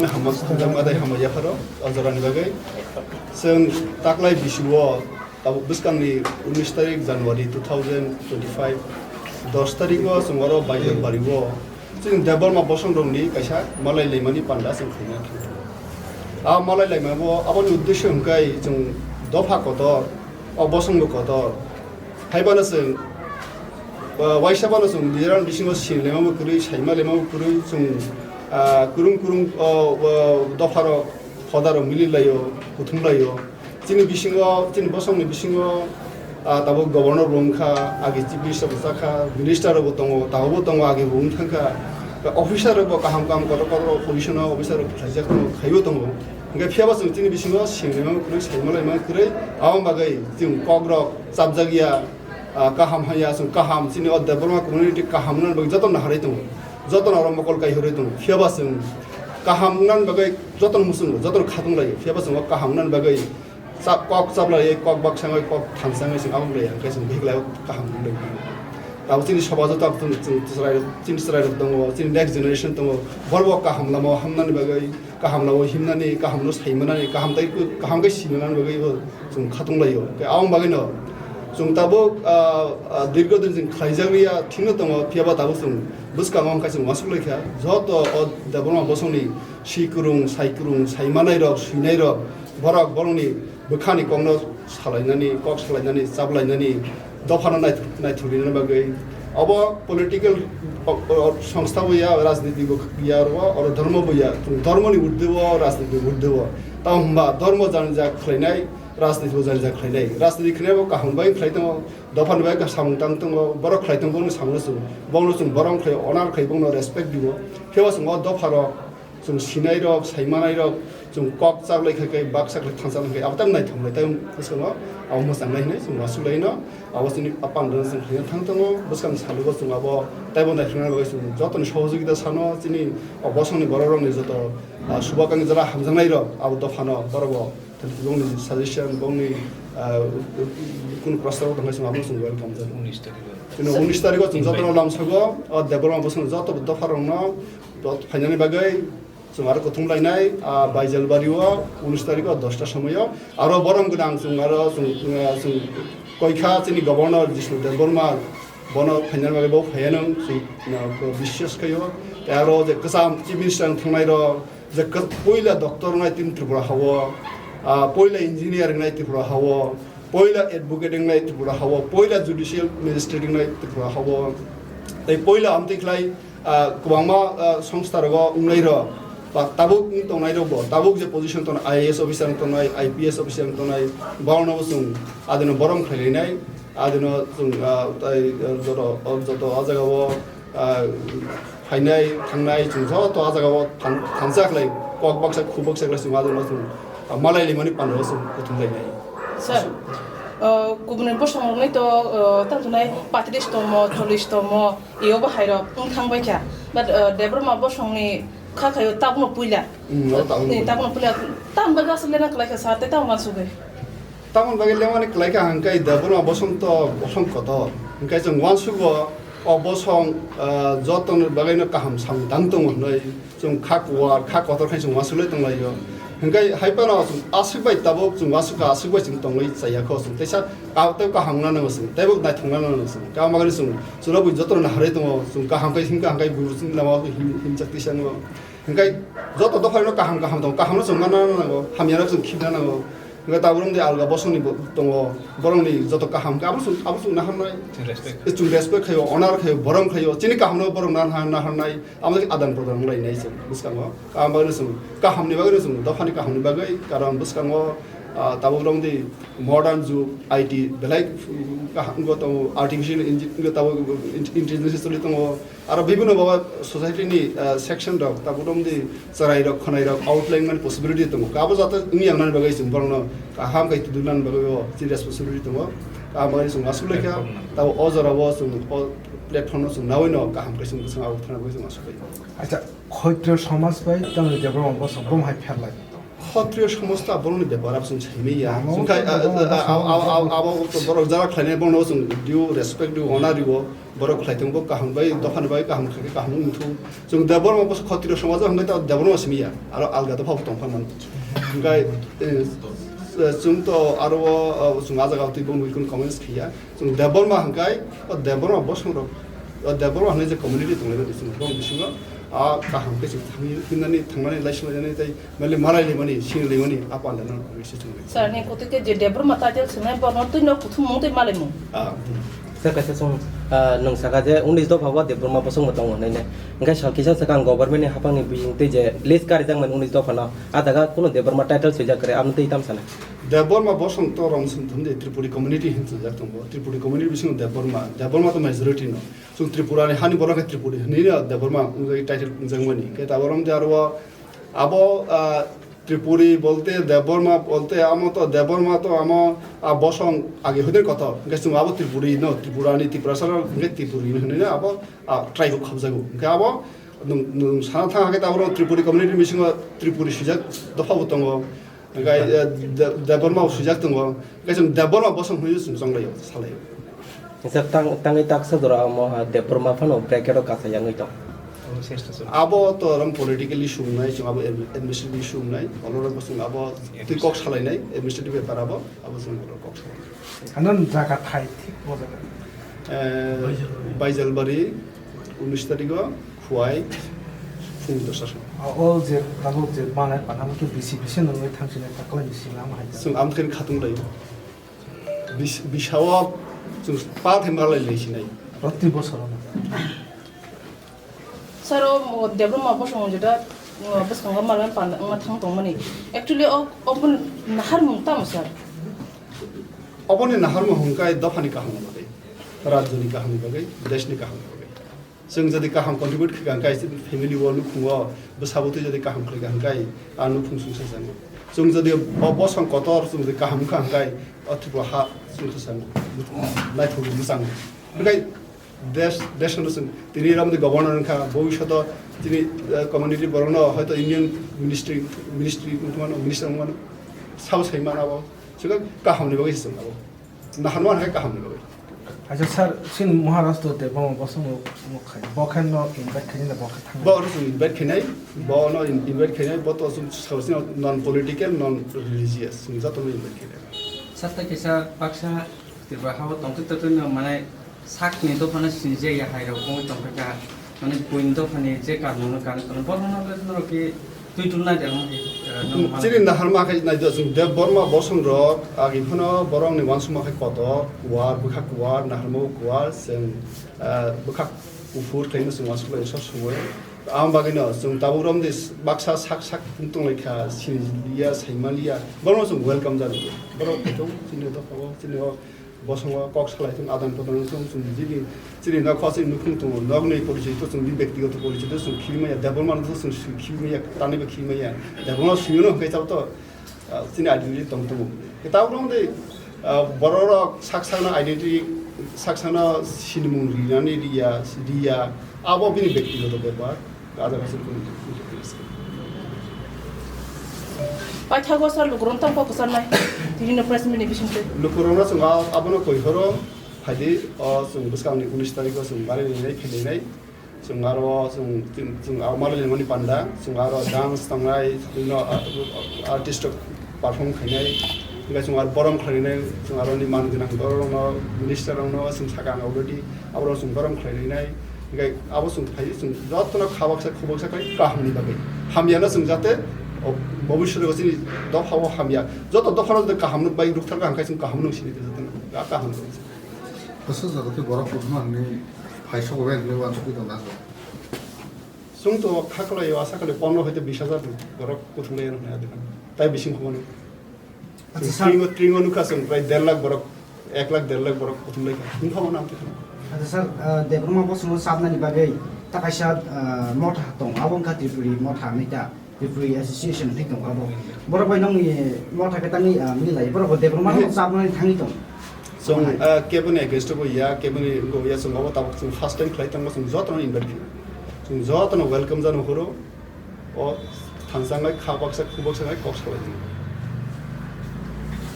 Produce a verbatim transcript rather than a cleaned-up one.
Hamma hamjakma tei hamma yapharo o jorani bagwi. Chwng taklai bisio tabuk bwskangni unis tarik January two thousand twenty-five, dos tariko chwng oro Baijalbario chwng Debbarma bosongrokni kaisa malai laimani panda chwng khaina thangkha. A malai laimabo aboni uddesyo hwnkhe chwng dopha kotor, o bosongbo kotor. Haibano chwng, ah, waisa bano chwng nijorani bisingo sini laimabo kwrwi, saima laimabo kwrwi, chwng, ah, kwrwng kwrwng, o, o, dopharok, hodarok mili laio, kuthum laio. Chini bisingo, chini bosongni bisingo, ah, tabuk governor bo wngkha, agi chief minister bo chakha, minister rok bo tongo, tabukbo tongo, agi bo wng thangkha. Officer rok bo kaham kaham kotor kotor position o officer rok khlaijak tongo, khaibo tongo. Hingke phiyaba chwng chini bisingo sini laimang kwrwi, saima laimang kwrwi, aboni bagwi chwng kokrok chapjak ya, ah, kaham hanya, chwng kaham, chini o Debbarma community kaham wngnani bagwi jotono naharwi tongo, jotono oro mokol kaihorwi tongo. Phiyaba chwng kaham wngnani bagwi jotono muchungo, jotono khatung laio, phiyaba chwng o kaham wngnani bagwi cha-, kok chaplaiwi, kok baksa wngwi, kok thansa wngwi chwng aboni bagwi hingke chwng bihik laio kaham wngnai. Tabuk chini somajo tabuk chwng, chwng chwrai, chini chwrairok tongo, chini next generation tongo, borok bo kaham lama o hamnani bagwi, kaham lama o himnani, kaham no saimanani, kaham tei kaham khe sinanani bagwi bo chwng khatung laio. Khe aboni bagwino chwng tabuk, ah, ah, dirgo din chwng khlaijak liya thikno tongo, phiyaba tabuk chwng bwskango wngkha chwng uansuk laikha. Joto o Debbarma bosongni sikrung, saikrung, saimanairok, swinairok, borok borokni bwkhani kokno salainani, kok salainani, chaplainani, dophano naithu-, naithurinani bagwi. Obo political, o, o, songstha bo ya, rajniti bo ya, oro, oro dhormo bo ya. Dhormoni urdhwe o, rajniti urdhwe o. Tamo hwnba dhormo janija khlainai, rajniti bo janija khlainai. Rajniti khlainai bo kaham bai khlai tongo, dophani bai samung tang tongo, borok khlai tongo, bongni samungno chwng, bongno chwng borom khlai, honor khlai, bongno respect dibo. Phiyaba chwng o dopharo chwng sinairok, saimanairok, chwng kok chaklai khai khai, baksa khlai thansa khai, abo tamo naithok lai, tamo bwskango abo mwchangnai hinwi chwng uansuk laino, abo chini a pandano chwng khlaina thang tongo, bwskang salugo chwng abo teibo naithoknani bagwi chwng jotoni sohojogita sano, chini o bosongni borokrokni joto, ah, subakang jora hamjaknairok abo dophano borokbo Bongni suggestion, bongni, ah, kunu prostab tongkha, chwng abono chwng welcome jani. Unis tarikh o. Chwng unis tarikh o chwng jotono lamsogo, o Debbarma bosongni joto dopharokno dot phainani bagwi chwng aro kuthum lainai, ah, Baijalbari o unis tarikh o dosta somoio. Aro borom gwnang chwng aro chwng, ah, chwng koikha chini governor Jishnu Debbarma, bono phainani bagwi bo phaiya nang chwng, ah, biswas khaio. Tei aro je kwcham chief minister thangnairok, je kwk-, puila doctor wngnai tini Tripura hao, ah, puila engineer wngnai Tripura hao, puila advocate wngnai Tripura hao, puila judicial magistrate wngnai Tripura hao, tei puila amtwi khlai, ah, kwbangma, ah, songstha rogo wngnai rok, ba tabuk wng tongnai rok bo, tabuk je position tongnai, I A S officer wng tongnai, I P S officer wng tongnai, borokno bo chwng adino borom khlai lainai, adino chwng, ah, tai, ah, joto, joto o jaga o, ah, phainai, thangnai, chwng joto a jaga o thang-, thansa khlai, kok baksa, khu baksa khlai chwng a jaga o chwng, ah, malai limani panda o chwng kuthum lainai. Sir, uh, kubuni bosong rokni to, uh, tang tunai patris tomo, cholis tomo, iyo bahai rok wng thang bai kha. But, uh, Debbarma bosong ni kha khayo tabno puila. Hmm, o tabno Ni puila. Tabno puila. Tam bagwi aswk lena kwlai kha sir, tei tam uansugwi. Tamoni bagwi lemani kwlai kha hwnkhe Debbarma bosong to bosong kotor. Hwnkhe chwng uansugo o bosong, ah, jotoni bagwino kaham samung tang tongo hwnwi chwng kha kuwar, kha kotor khe chwng uansugwi tonglaio. Hwnkhe hai phano chwng aswk bai tabuk chwng uansukha, aswk bai chwng tongwi chaya kho chwng. Teisa ka-, tei kaham wngna nango chwng, teibo naithokna nango chwng. Tamo bagwino chwng chwrabu jotono naharwi tongo, chwng kaham khe himkha hwnkhe guru chwng lama him-, himchak tisa wngo. Hwnkhe joto dopharino kaham kaham tongo, kahamno chwng manna nango, hamyano chwng khibna nango. Hwnkhe tabuk romdi alga bosongni bo tongo, borokni joto kaham khe abo chwng, abo chwng naharnai. Chwng respect. Chwng respect khaio, honor khaio, borom khaio, chini kahamno borok nahar, naharnai, abo khe adan prodan wnglainai chwng bwskango. Kaham bagwino chwng, kahamni bagwino chwng, dophani kahamni bagwi, karon bwskango, ah, tabuk romdi modern jug, I T belai kaham wngwi tongo, artificial inji-, wngwi tabuk intelligence choli tongo. Aro bibhinno baba society ni, ah, section rok, tabuk romdi chwrai rok, khwnai rok, outline mani possibility tongo. Abo jate wngya wngnani bagwi chwng borokno kaham khai tubunani bagwi bo chini responsibility tongo. Kaham bagwi chwng aswk laikha, tabuk o jora o chwng o platform no chwng nawi no kaham khai chwng bwswng abo thangna bagwi chwng aswk laikha. Acha, Khoitro somaj bai tamo Debbarma bosong bom hai pherlai. Khotriyo somosta borokni bepar abo chwng saimanya. Amo Chwng khai, to a, a, a, a, a, a, abo to borok jara khlainai bono chwng due respect, due honor riwo. Borok khlai tongo kaham bai, dophani bai kaham khlai kaham wng thu. Chwng Debbarma bwswk khotriyo somajo hwnkhe ta Debbarma simi ya. Aro alga dopha bo tongpha man. Hwnkhe, eh, chwng to aro, o, chwng a jaga twi bo muikun comments khiya. Chwng Debbarma hwnkhe, o Debbarma bosong rok, o Debbarma hwnwi je community tonglai bani chwng bong bisingo, a kaham khe chwng thangwi, hwnani thangnani lai swlainani tei Mali malai limani, sini limani, apa anda nang kami sih cuma. Sir, ni kutu ke je Debbarma title sini, borno tu no kutu mung tu malai mung. Ah. Sir, kaisa song, ah, nung saka je unis dopha bo Debbarma bosong bo tongo nai nai. Engkai sal kisa saka ang government ni hapang ni bising tei je list kari jang man unis dopha no. A daga kuno Debbarma title swijak kare, amo tei tam sana. Debbarma bosong to rong sum thum de Tripuri community hin swijak tong bo. Tripuri community bising Debbarma. Debbarma to majority no. Sung Tripura ni hani borok ke Tripuri. Ni no Debbarma unjai title unjang mani. Ke taborom de arwa Abo, ah, Tripuri bolte Debbarma bolte amo to Debbarma to amo, ah, bosong age hoide kotor. Hwnkhe chwng abo Tripuri no, Tripura ni Tiprasa rok hwnkhe Tripuri no hwnwi no abo, ah, tribe o khobjago. Hwnkhe abo nwng, nwng sana thang khe tabuk Tripuri community bisingo Tripuri swijak dopha bo tongo. Hwnkhe, eh, De-, Debbarma bo swijak tongo. Hwnkhe chwng Debbarma bosong hwnwi chwng chonglaio, salaio. Kisa tang-, tangwi taksa jora omo ha Debbarma phano bracket o kasa yangwi tong. Abo to ram politically sumnai, chwng abo ad-, administrative sumnai, olorok bo chwng abo twi kok salainai, administrative bepar abo, abo chwng olorok kok salainai. Ano jaga thai thik bo jaga. Eh, Baijalbari, unis tarikh o, Khwai, phung dosa song. O je tabuk je manai panamo to B C B se nungwi thangsinai taklai ni sila ma hai. Chwng amtwkhe khatung lai. Bis-, bisao chwng pa thai malai lai sinai. Proti bosor. Sir, o Debbarma bosong jeta, o bwskango malai panda wngma thang tongmani. Actually, o, o boni naharmung tamo, sir? Oboni naharmung hwnkhe dophani kahamni bagwi, rajyoni kahamni bagwi, deshni kahamni bagwi. Chwng jodi kaham contribute khaikha hwnkhe chini family o nukhungo bwsabo twi jodi kaham khlaikha hwnkhe a nukhung songsa chango. Chwng jodi bo bosong kotor chwng jodi kaham wngkha hwnkhe o Tripura ha songsa chango. Naithok mwchang. Hwnkhe desh, desh no chwng tini ramni governor wngkha, bhobishoto tini, eh, community borokno hoito union ministry, ministry wngmano, minister wngmano, sabo sai mano abo. Chwng kahamni bagwi se chwng abo. Naharma hai kaham ni bagwi. Acha sir, sin Maharashtra te bo bo song mo khai. Bo khe no invite khai na bo khe thang. Bo oro chwng invite khainai, bo no in-, invite khainai, bo to chwng sa-, sa-, non political, non religious, chwng joto no invite khainai. Sir, ta kisa baksa Tripura hao tongtwi tongtwi no mane sakni dophano sinijak ya hai rok wngwi tongkha. Mane buini dophani je karmung no karwi tono, borokno le norok khe twi tubunai de, omo hai, eh, nokma. Chini naharma khe nai do, chwng Debbarma bosong rok agi phano borokni uansukma khe kotor, kuar, bwkha kuar, naharma bo kuar, chwng, eh, bwkha kuphur khlaino chwng uansuk lai sob somoi. Ang bagwino chwng tabuk romdi baksa sak sak tong lai kha, sini liya, saima liya, borokno chwng welcome jani. Borok khe chini dophao, chini o Bosongo kok salai thung, adan prodan thung, chwng chini, chini nok phasing nukhung tongo, nokni porichoi to chwng di, bektigoto porichoi to chwng khibimaya, Debbarma no to chwng swi khibimaya, tanibo khibimaya, Debbarma swino hwnkhe chabo to, ah, chini identity tong tongo. Kitab rong de, ah, borok rok sak sakno identity, sak sakno sinimung rinani riya, riya, abo bini bektigoto bepar. Ada kasih pun. Paithago sir, lukurok tamo kok kwcharnai. Tini no press meet ni bisingtwi. Lukurokno chwng a-, abono koi horo phaidi, o chwng bwskangni unis tarikh o chwng mari nai phailainai. Chwng aro chwng, chwng, chwng aro mari laimani panda, chwng aro dance tongnai, bino, a, a, artist rok perform khainai. Hingke chwng aro borom khlainai, chwng aro ni man gwnang borok rokno, minister rokno chwng sakha ang already. Abo rok chwng borom khlai rinai, hingke abo chwng phai, chwng jotono kha baksa, khu baksa khlai kaham ni bagwi. Hamya no chwng jate, o, bobiswt o chini dopha o hamya. Joto dopha no kaham no bai rwk thar kha, hingke chwng kaham no sini jotono, a kaham no. Aswk jaga tei borok kuthuma hwnwi phai sobo bai hwnwi uansugwi tong nago. Chwng to kha kwlai o, asa kwlai pondro hoite bis hajar borok kuthum lai rwknai adikha. Tai bising khumani. Acha, sir. Tringo, tringo nukha chwng prai der lakh borok, ek lakh, der lakh borok kuthum lai kha. Wngkha mano ang twi kheno. Acha, sir, ah, Debbarma bosongo sabnani bagwi ta kaisa, ah, motha tong, abo wngkha Tripuri motha hinwi ta, Tripuri Association hinwi tong abo. Borok bai nokni motha khe tangwi, ah, milai, borok bo Debbarma no sabnani thangwi tong. Chwng, ah, keboni against o bo ya, keboni wngkha ya, chwng abo tabuk chwng first time khlai tongo, chwng jotono invite khainai. Chwng jotono welcome jano horo. O Thansa wngkha kha baksa khu baksa wngkha kok salai.